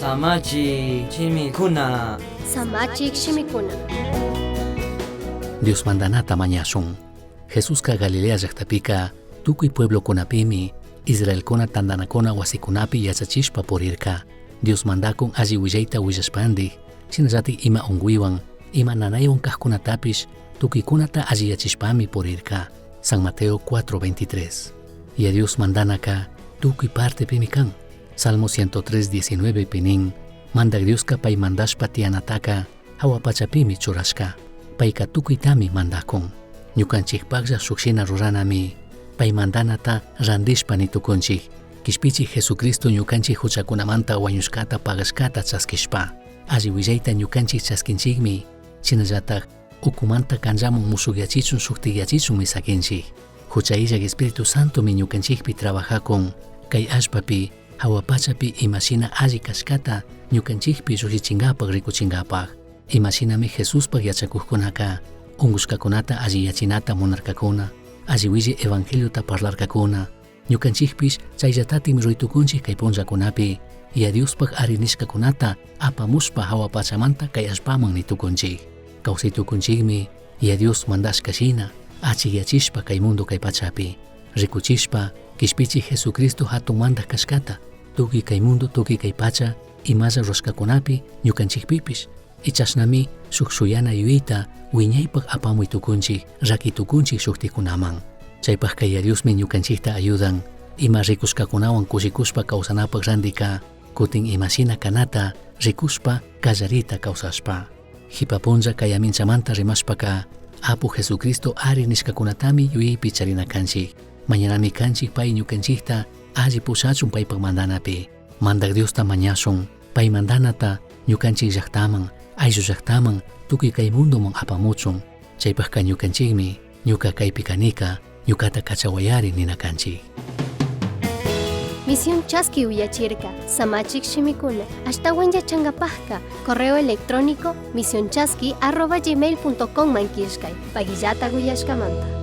Samachik shimikuna. Samachik shimikuna. Dios mandanata mañashun. Jesusca Galilea llajtapika tucui pueblocunapimi Israelcuna tandanacuna huasicunapi yachachishpa purirca. Dios mandacun alli huillaita huillashpandij, shinallataj ima ungüihuan, ima nanaihuan cajcunatapish tucuicunata alliyachishpami purirca. San Mateo 4:23. Y a Dios mandanaca tucui partepimi can. Salmo 103:19 pi nin, Mandaj Diosca pai mandashpa tiyanataca jahua pachapimi churashca. Paica tucuitami mandacun. Ñucanchijpajlla shuj shina ruranami pai mandanata randishpa ni tucunchij. Quishpichij Jesucristo ñucanchij juchacunamanta huañushcata pagashcata chasquishpa. Alli huillaita ñucanchij chasquinchijmi, shinallataj ucumanta canllaman mushujyachichun shujtijyachichunmi saquinchij. Jucha illaj Espíritu Santomi ñucanchijpi trabajacun, cai allpapi, jahua pachapi ima shina alli cashcata ñucanchijpi llujshichingapaj ricuchingapaj. Ima shinami Jesuspaj yachacujcunaca ungushcacunata alliyachinata munarcacuna, alli huillai evangeliota parlarcacuna. Ñucanchijpish chaillatatimi rui tucunchij cai punllacunapi, Yaya Diospaj ari nishcacunata apamushpa jahua pachamanta cai allpaman ni tucunchij. Causai tucunchijmi Yaya Dios mandashca shina achijyachishpa cai mundo cai pachapi, ricuchishpa Quishpichij Jesucristo jatun mandaj cashcata, tucui cai mundo tucui cai pacha imalla rurashcacunapi ñucanchijpipish, y chashnami shuj shuyana yuyaita huiñaipaj apamui tucunchij, raqui tucunchij shujticunaman. Chaipajca Yaya Diosmi ñucanchijta ayudan, ima ricushcacunahuan cushicushpa causanapaj randica, cutin ima shina canata ricushpa callarita causashpa. Jipa punlla cai aminchamanta rimashpaca, Apu Jesucristo ari nishcacunatami yuyaipi charina canchij. Mañanami canchij pai ñucanchijta alli pushachun paipaj mandanapi. Mandaj Diosta mañashun, pai mandanata ñucanchij llajtaman, ayllu llajtaman, tucui cai mundoman apamuchun. Chaipajca ñucanchijmi, ñuca caipi canica, ñucata cachahuayari nina canchij. Misión Chasqui uyachirca, Samachik shimikuna, ashtahuan yachangapajca, correo electrónico misionchasqui arroba gmail punto com man killkay, paguillata uyashcamanta.